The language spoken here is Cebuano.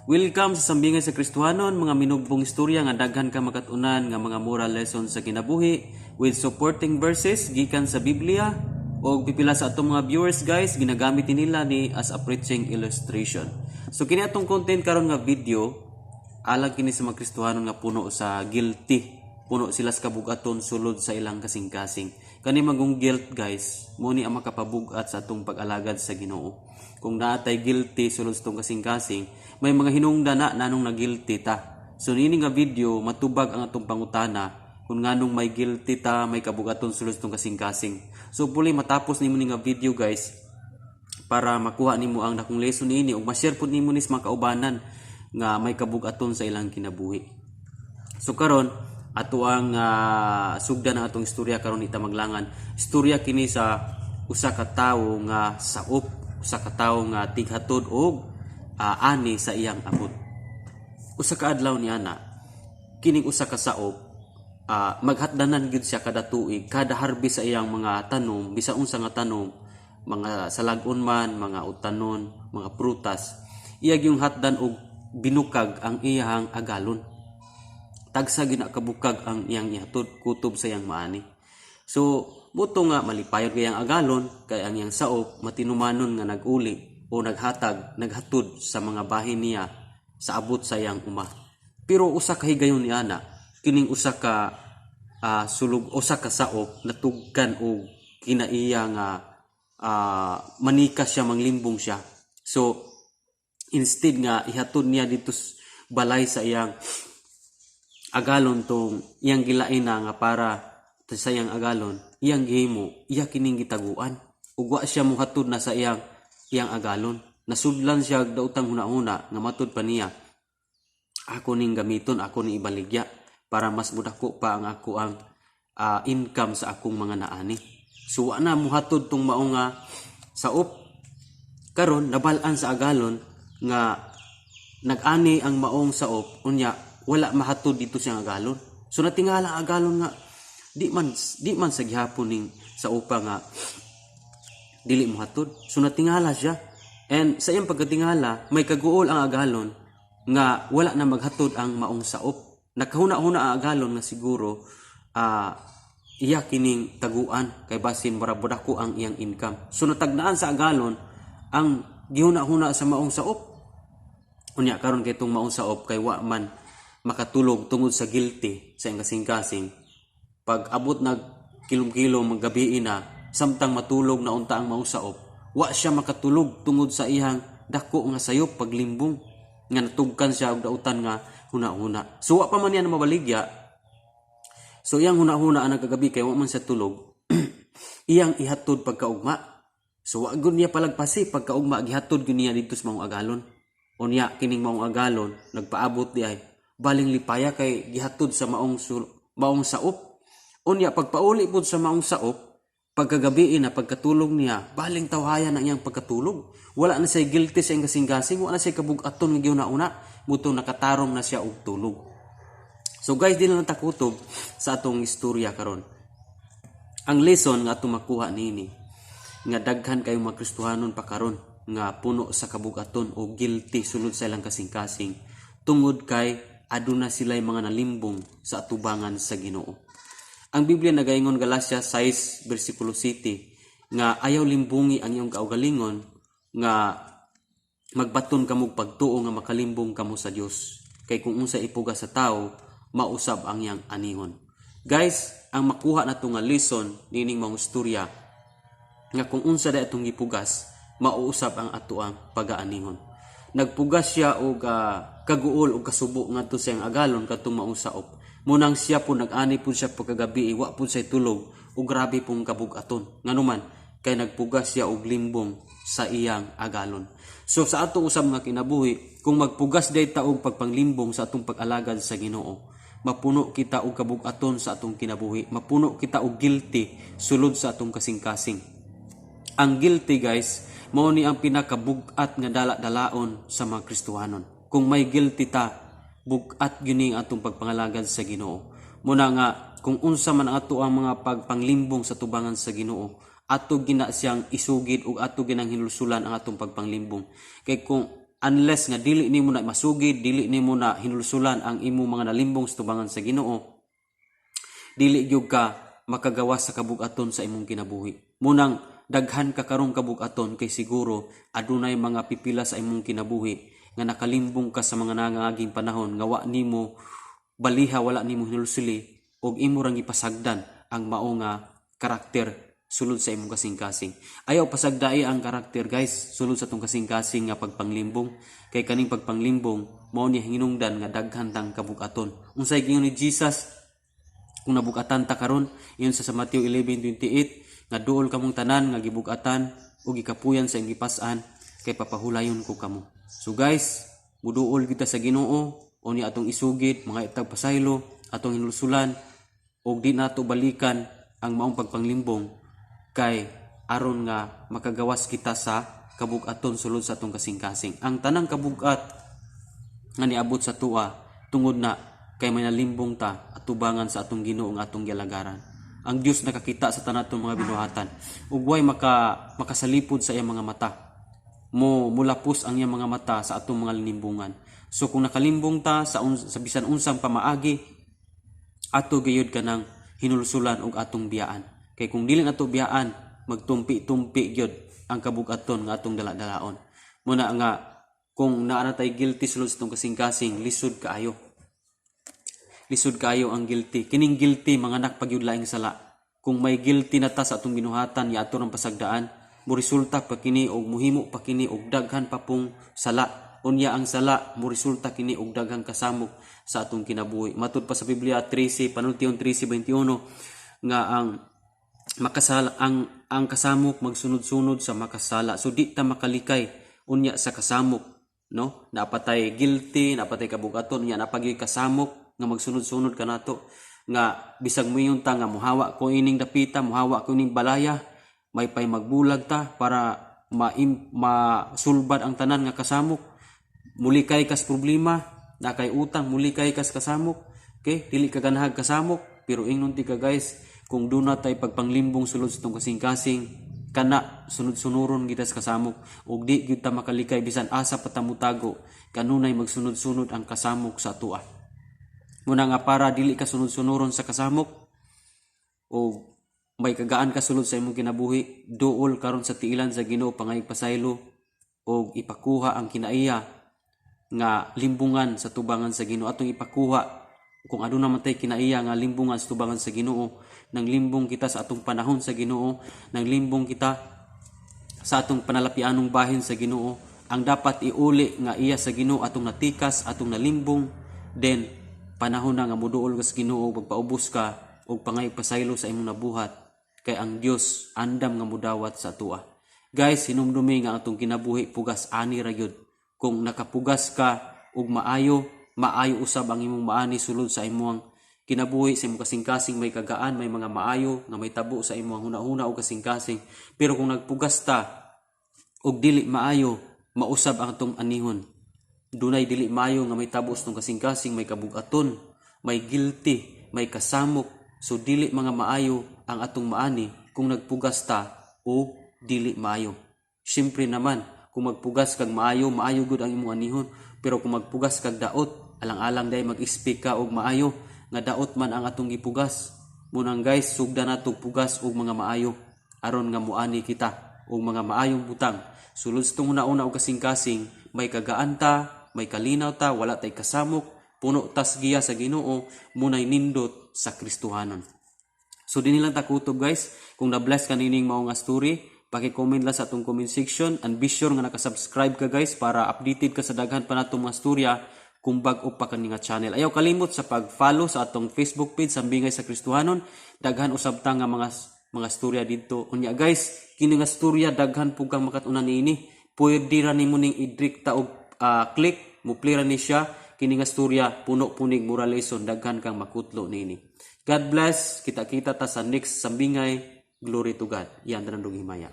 Welcome sa Sambingay sa Kristohanon, mga minugbong istorya nga daghan ka makatunan nga mga moral lessons sa kinabuhi with supporting verses gikan sa Biblia, o pipila sa atong mga viewers, guys, ginagamit nila ni as a preaching illustration. So kini atong content karon nga video, alang kini sa mga Kristohanon nga puno sa guilty, puno sila sa kabugaton sulod sa ilang kasing-kasing. Kani magong guilt, guys, mo ni ang makapabug-at sa atong pag-alagad sa Ginoo. Kung naatay guilty sulod sa atong kasing-kasing, may mga hinungdan na nanong na guilty ta. So niini nga video, matubag ang atong pangutana kung nganong may guilty ta, may kabugaton sulod sa atong kasing-kasing. So puli matapos nimo ni nga video, guys, para makuha nimo ang dakong lesson niini ug ma-share pud nimo ni sa mga kaubanan nga may kabugaton sa ilang kinabuhi. So karon, ato ang sugdan ang atong istorya karon ita maglangan. Istorya kini sa usa ka tawo nga saop, usa ka tawo nga tighatod og ani sa iyang abot. Usa ka adlaw ni ana, kining usa ka saop, maghatdanan gyud siya kada tuig, kada harvest sa iyang mga tanom, bisan unsa nga tanom, mga salag-on man, mga utanon, mga prutas, iya gyung hatdan og binukag ang iyang agalon. Tagsa gyud na kabukag ang iyang ihatod kutob sa iyang maani. So, buto nga malipayon kay ang agalon kay ang iyang saop matinumanon nga naguli o naghatag, naghatod sa mga bahin niya sa abot sa iyang uma. Pero usa ka higayon ni ana, kining usa ka sulug, usa ka saop, natugkan og kinaiya nga manikas siya, manglimbong siya. So instead nga ihatod niya dito balay sa iyang agalon tong iyang gilain na nga para sa iyang agalon, iyang gihimo, iya kining gitaguan ug wa siya mohatod na sa iyang iyang agalon. Nasudlan siya og daotang hunahuna nga matud pa niya, "Ako ning gamiton, ako ning ibaligya para mas mudako pa ang ako ang income sa akong mga naani." So wa na muhatod tong mao nga saop. Karon nabal-an sa agalon nga nag-ani ang maong saop, unya wala mahatod dito siyang agalon. So natingala ang agalon nga di man sa gihapon ning saopa nga dili mohatod. So natingala siya. And sa iyang pagkatingala, may kaguol ang agalon nga wala na maghatod ang maong saop. Nakahuna-huna ang agalon nga siguro iya kining taguan kay basin mura ko ang iyang income. So natagnaan sa agalon ang gihuna-huna sa maong saop. Unya karon kay tong maong saop, kay wa man makatulog tungod sa guilty sa iyang kasing-kasing. Pag abot nag kilom-kilom maggabi na, samtang matulog na unta ang maong saop, wa siya makatulog tungod sa iyang dako nga sayop paglimbong nga natugkan siya og dautan nga huna-huna. So wa pa man niya na mabaligya. So iyang huna-huna ang kagabi, kay wa man siya tulog, iyang ihatod pagkaugma. So wa gud niya palagpasi, pagkaugma gihatod gyud niya didto sa maong agalon. Unya kining maong agalon nagpaabot di ay baling lipaya kay gihatod sa maong saop. Unya pagpauli pud sa maong saop pagkagabi na, pagkatulog niya, baling tawhayan ang iyang pagkatulog. Wala na siya guilty sa iyang kasing-kasing, wala na siya kabugaton nga gihuna-una, mutong nakatarong na siya og tulog. So guys, di na lang takutob sa atong istorya karon. Ang lesson nga atong makuha niini, nga daghan kayong mga Kristohanon pa karon nga puno sa kabugaton o guilty sulod sa ilang kasing-kasing tungod kay aduna sila'y mga nalimbong sa atubangan sa Ginoo. Ang Biblia nagaingon, Galacia 6 versikulo 7, nga ayaw limbungi ang iyong kaugalingon nga magbaton kamo og pagtuo nga makalimbong kamo sa Dios, kay kung unsa ipugas sa tao, mausab ang iyang anihon. Guys, ang makuha nato nga lesson nining mga istorya, nga kung unsa da atong gipugas, mauusab ang atoang pagaanihon. Nagpugas siya og kaguol og kasubo ngadto sa iyang agalon kadtong maong saop. Munang siya po nag-ani po siya pagkagabi, wa po siya tulog ug grabe pong kabug-aton. Nganuman kay nagpugas siya og limbong sa iyang agalon. So sa atong usab nga kinabuhi, kung magpugas day ta og pagpanglimbong sa atong pag-alagad sa Ginoo, mapuno kita og kabug-aton sa atong kinabuhi, mapuno kita og guilty sulod sa atong kasing-kasing. Ang guilty, guys, mao ni ang pinakabugat nga dala-dalaon sa mga Kristohanon. Kung may guilty ta, bugat gyud ni ang atong pagpangalagad sa Ginoo. Muna nga kung unsa man ang ato ang mga pagpanglimbong sa tubangan sa Ginoo, ato gina siyang isugid ug ato ginang hinulsulan ang atong pagpanglimbong. Kay kung Unless nga dili nimo na masugid, dili nimo na hinulsulan ang imong mga nalimbong sa tubangan sa Ginoo, dili gyud ka makagawas sa kabugaton sa imong kinabuhi. Munang daghan ka karong kabugaton kay siguro adunay mga pipila sa imong kinabuhi nga nakalimbong ka sa mga nangaging panahon nga wa nimo baliha, wala nimo hinulsuli og imo rang gipasagdan ang mao nga karakter sulod sa imong kasing-kasing. Ayaw pasagdai ang karakter, guys, sulod sa atong kasing-kasing nga pagpanglimbong, kay kaning pagpanglimbong mao ni hinungdan nga daghan tang kabugaton. Unsay giingon ni Jesus kung nabugatan ta karon? Ingon sa Mateo 11:28 nga duol kamong tanan nga gibugatan ug gikapuyan sa inyong gipas-an, kay papahulayon ko kamo. So guys, muduol kita sa Ginoo o ni atong isugid mga itag pasaylo, atong hinulsulan ug di nato balikan ang maong pagpanglimbong kay aron nga makagawas kita sa kabugaton sulod sa atong kasing-kasing. Ang tanang kabugat nga niabot sa tua tungod na kay may nalimbong ta at tubangan sa atong Ginoo nga atong gialagaran. Ang Dios nakakita sa tanan atong mga binuhatan ug way makasalipod sa iyang mga mata. Mo mulapos ang iyang mga mata sa atong mga linimbungan. So kung nakalimbong ta sa bisan unsang pamaagi, ato gayud kanang hinulsulan og atong biyaan. Kay kung dili nato biyaan, magtumpi-tumpi gyud ang kabugaton nga atong dala-dalaon. Muna nga kung naa na tay guilty sulod sa atong kasing-kasing, lisod kaayo. Lisod kaayo ang guilty. Kining guilty manganak pa gyud laing sala. Kung may guilty na ta sa atong binuhatan ya ato rang pasagdaan, mo resulta pa kini og muhimo pa kini og daghan pa pong sala. Unya ang sala mo resulta kini og daghang kasamok sa atong kinabuhi. Matud pa sa Biblia 13 panultion 13:21 nga ang makasala ang kasamok magsunod-sunod sa makasala. So di ta makalikay unya sa kasamok, no? Napatay guilty, napatay kabugaton, unya napagyoy kasamok nga magsunod-sunod kanato nga bisag moingon ta nga muhawa ko ining dapita, muhawa ko ining balaya, may pay magbulag ta para masulbad ang tanan nga kasamok. Mulikay kas problema na kay utang, mulikay kas kasamok. Okay, dili ka ganahag kasamok, pero ingnon ti ka, guys, kung duna tay pagpanglimbong sulod sa tong kasing-kasing, kana sunod-sunuron kita sa kasamok ug di gyud ta makalikay bisan asa pa ta motago, kanunay magsunod-sunod ang kasamok sa atoa. Muna nga para dili ka sunod-sunuron sa kasamok o may kagaan ka sulod sa imong kinabuhi, duol karon sa tiilan sa Ginoo, pangayog pasaylo og ipakuha ang kinaiya nga limbungan sa tubangan sa Ginoo. Atong ipakuha kung aduna man tay kinaiya nga limbungan sa tubangan sa Ginoo. Nang limbong kita sa atong panahon sa Ginoo, nang limbong kita sa atong panalapianong bahin sa Ginoo, ang dapat iuli nga iya sa Ginoo atong natikas, atong nalimbong, then panahon na nga muduol ka sa Ginoo, pagpaubos ka og pangayog pasaylo sa imong nabuhat, kay ang Dios andam nga mudawat sa atoa. Guys, hinumdumi nga atong kinabuhi pugas ani ra gyud. Kung nakapugas ka og maayo, maayo usab ang imong maani sulod sa imong kinabuhi, sa imong kasing-kasing, may kagaan, may mga maayo nga may tabo sa imong hunahuna o kasing-kasing. Pero kung nagpugas ta og dili maayo, mausab ang atong anihon. Dunay dili maayo nga may tabo sa atong kasing-kasing, may kabugaton, may guilty, may kasamok. So dili mga maayo ang atong maani kung nagpugas ta o dili maayo. Siyempre naman, kung magpugas kag maayo, maayo gud ang imong anihon. Pero kung magpugas kag daot, alang-alang day mag-speak ka og maayo, nga daot man ang atong gipugas. Munang guys, sugda nato pugas og mga maayo aron nga muani kita og mga maayong butang. Sulod sa itong una-una og kasing-kasing, may kagaan ta, may kalinaw ta, wala tay kasamok, puno tas giya sa Ginoo, munay nindot sa Kristohanon. So dinhi lang ta kutob, guys. Kung na-bless ka nining mao nga story, paki-comment lang sa atong comment section and be sure nga naka-subscribe ka, guys, para updated ka sa daghan pa natong mga storya kung bag-o pa kani nga channel. Ayaw kalimot sa pag-follow sa atong Facebook page, Sambingay sa Kristohanon. Daghan usab ta nga mga storya didto. Unya guys, kini nga storya daghan pug kang makat-unan niini. Pwede ra nimo ning i-direct og click, mo play ra ni siya. Kini nga storya puno punig moral lesson, daghan kang makutlo niini. God bless. Kita-kita ta sa next Sambingay. Glory to God. Yan tanan himaya.